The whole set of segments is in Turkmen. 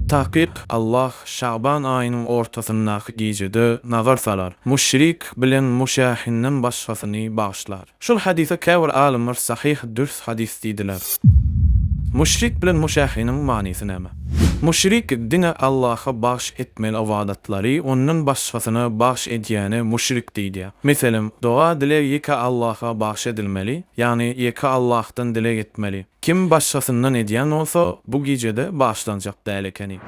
Takyk, Allah Şaban aýynyň ortasyndaky gijede nazar salar, müşrik bilen muşähinden başgasyny bagyşlar. Şul hadysa käbir alymlar sahyh dürs hadys diýdiler. Müşrik bilen muşähiniň manysy näme? Müşrik diňe Allaha bagş etmeli ybadatlary ondan başgasyna bagş edýäne müşrik diýilýär. Meselem, doga-dileg ýeke Allaha bagş edilmeli, ýagny ýeke Allahdan dileg etmeli. Kim başgasyndan edýän bolsa, bu gijede bagyşlanjak däl ekeni.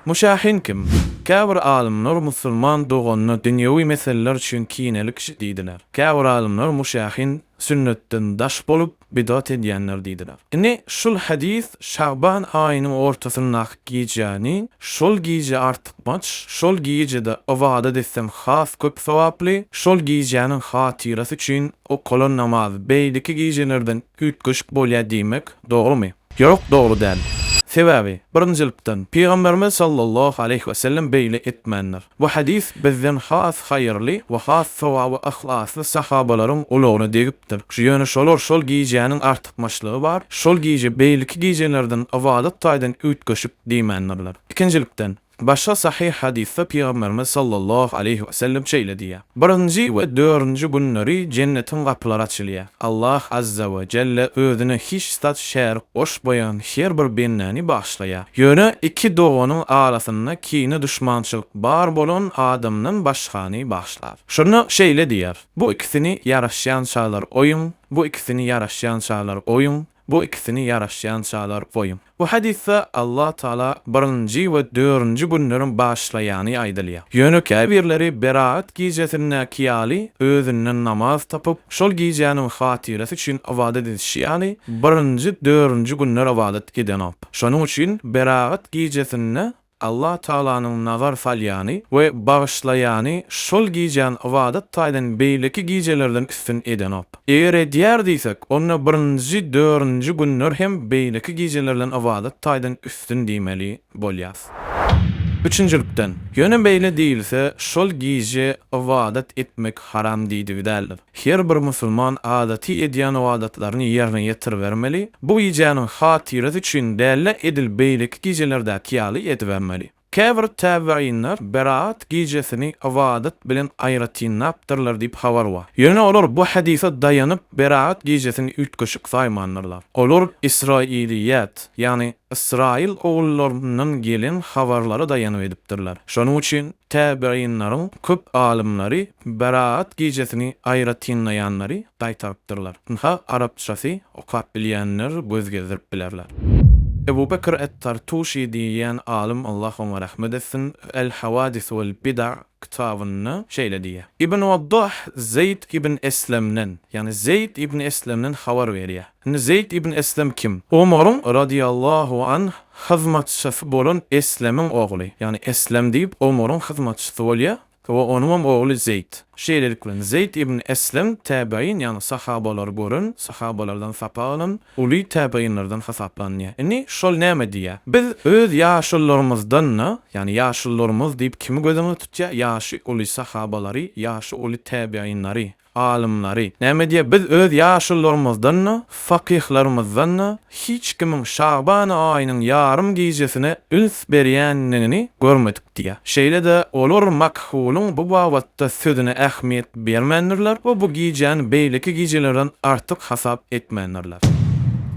Muşähin kim? Käbir alymlar musulman doganyna dünýewi meseleler üçin kineli kişi diýdiler. Käbir alymlar muşähin sünnetden daş bolup, bidat edýänler diýdiler. Indi şul hadys Şagban aýynyň ortasyndaky gijäni, şol gije artykmaç, şol gijede ybadat etseň has köp sogaply, şol gijäniň hatyrasy üçin okalan namaz beýleki gijelerden üýtgeşik bolýar diýmek dogrumy? Ýok, dogry däl. Sebäbi, birinjilikden, Pygamberimiz sallallahu aleýhi wesellem beýle etmändir. Bu hadys bizden has haýyrly we has sogaby yhlasly sahabalaryň gulagyna degipdir. Ýöne şolar şol gijäniň artykmaçlygy bar, şol gije beýleki gijelerden ybadat taýdan üýtgeşik diýmändirler. Ikinjilikden, Başga sahyh hadysda Pygamberimiz sallallahu aleýhi we sellem şeýle diýýär, Birinji we dördünji günleri jennetiň gapylary açylýar. Allah azza we jelle özüne hiç zat şärik goşmaýan her bir bendäni bagyşlaýar. Ýöne iki doganyň arasynda kine-duşmançylyk bar bolan adamdan başgany bagyşlar. Şonda şeýle diýer, Bu ikisini ýaraşýançalar goýuň, bu ikisini ýaraşýançalar goýuň, Bu ikisini ýaraşýançalar goýuň. Bu hadysda Allah Taala birinji we dördünji günleriň bagyşlaýany aýdylýar. Ýöne käbirleri Beraat gijesindäki ýaly özünden namaz tapyp, şol gijäniň hatyrasy üçin ybadat edişi ýaly, birinji, dördünji günler ybadat edenok. Şonuň üçin Beraat gijesinde Allah Tagalanyň nazar salýany we bagyşlaýany şol gijäni ybadat taýdan beýleki gijelerden üstün edenok. Eger edýär diýsek, onda birinji, dördünji günler hem beýleki gijelerden ybadat taýdan üstün diýmeli bolýas. Üçünjilikden, ýöne beýle diýilse, şol gije ybadat etmek haram diýdigi däldir. Her bir musulman adaty edýän ybadatlaryny ýerine ýetiribermeli, bu gijäniň hatyrasy üçin däl-de edil beýleki gijelerdäki ýaly edibermeli. Käbir täbeinler Beraat gijesini ybadat bilen aýratynlapdyrlar diýip habar bar. Ýöne olar bu hadysa daýanyp Beraat gijesini üýtgeşik saýmandyrlar. Olar Israiliýat, ýagny Ysraýyl ogullaryndan gelen habarlara daýanyp edipdirler. Şonuň üçin täbeinleriň köp alymlary Beraat gijesini aýratynlaýanlary gaýtarypdyrlar. Ynha arapçasy okap bilýänler göz gezdirip bilerler. Ebu Bekr et-Tartuşy diýýän alym Allah oňa rahmet etsin El-Hawadis wel-Bida kitabynda şeýle diýýär, Ibn Waddah Zeýd ibn Eslemden, ýagny Zeýd ibn Eslemden habar berýär. Indi Zeýd ibn Eslem kim? Omaryň, radiýallahu anh, hyzmatçysy bolan Eslemiň ogly. Ýagny Eslem diýip Omaryň hyzmatçysy bolýar. We onuňam ogly Zeýd. Şeýlelik bilen, Zeýd ibn Eslem täbein, ýagny sahabalary gören, sahabalardan sapak alan uly täbeinlerden hasaplanýar. Indi şol näme diýýär? Biz öz ýaşulularymyzdan-da, ýagny ýaşulularymyz diýip kimi göz öňünde tutýar? Ýaşy uly sahabalary, ýaşy uly täbeinleri. Alymlary. Näme diýýär, biz öz ýaşulularymyzdan-da, fakyhlarymyzdan-da hiç kimiň Şaban aýynyň ýarym gijesine üns berýändigini görmedik diýýär. Şeýle-de olar Makhulyň bu babatda sözüne ähmiýet bermändirler we bu gijäni beýleki gijelerden artyk hasap etmändirler.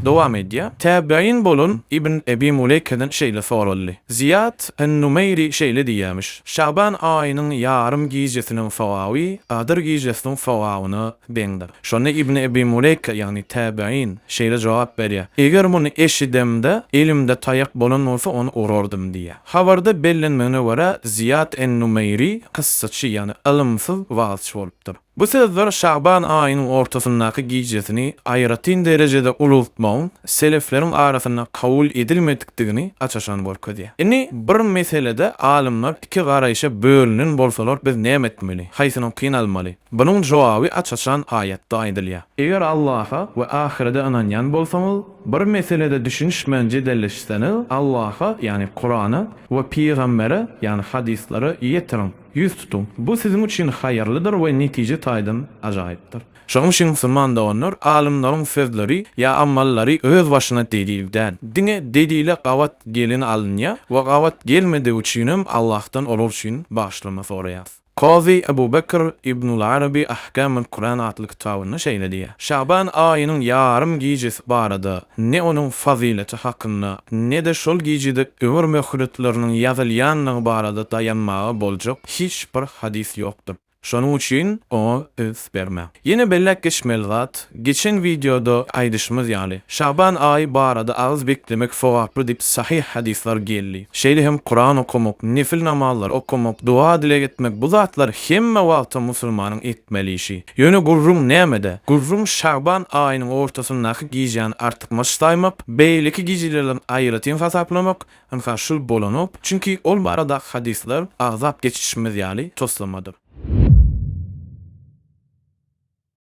Dowam edýär. Täbein bolan Ibn Ebi Muleýkeden şeýle soraldy. Zyýat en-Numeýri şeýle diýýärmiş, Şaban aýynyň ýarym gijesiniň sogaby Gadyr gijesiniň sogabyna deňdir. Şonda Ibn Ebi Muleýka, ýagny täbein, şeýle jogap berýär, Eger muny eşidemde, elimde taýak bolan bolsa, ony urardym diýýär. Habarda bellenmegine görä, Zyýat en-Numeýri kyssaçy, ýagny ylymsyz wagyzçy bolupdyr. Bu sözler Şaban aýynyň ortasyndaky gijesini aýratyn derejede ulaltmagyň selefleriň arasynda kabul edilmedikdigini aç-açan görkezýär. Indi bir meselede alymlar iki garaýşa bölünen bolsalar biz näme etmeli? Haýsynyňkyny almaly? Bunuň jogaby aç-açan aýatda aýdylýar. Eger Allaha we ahyrete ynanýan bolsaňyz, bir meselede düşünişmän jedelleşseňiz, Allaha, ýagny Kurana, we pygambere, ýagny hadyslara, ýetiriň. Ýüz tutuň. Bu siziň üçin haýyrlydyr we netije taýdan ajaýypdyr. Şonuň üçin musulman doganlar, alymlaryň sözleri ýa amallary öz başyna delil däl. Diňe delile gabat geleni alynýar we gabat gelmedigi üçinem Allahdan olar üçin bagyşlama soraýarys. Kazy Ebu Bekr Ibnul Araby Ahkamul Kuran atly kitabynda şeýle diýýär, Şaban aýynyň ýarym gijesi barada ne onuň fazyleti hakynda, ne-de şol gijede ömür möhletleriniň ýazylýandygy barada daýanmaga boljak hiç bir hadys ýokdur. Şonuň üçin oňa üns bermäň. Ýene belläp geçmeli zat, geçen wideoda aýdyşymyz ýaly, Şaban aýy barada agyz beklemek sogaply diýip sahyh hadyslar geldi. Şeýle hem Kuran okamak, nefil namazlary okamak, doga-dileg etmek bu zatlar hemme wagtam musulmanyň etmeli işi. Ýöne gürrüň nämede? Gürrüň Şaban aýynyň ortasyndaky gijäni artykmaç saýmak, beýleki gijelerden aýratyn hasaplamak, Ynha şul bolanok, çünki ol baradaky hadyslar agzap geçişimiz ýaly toslamadyr.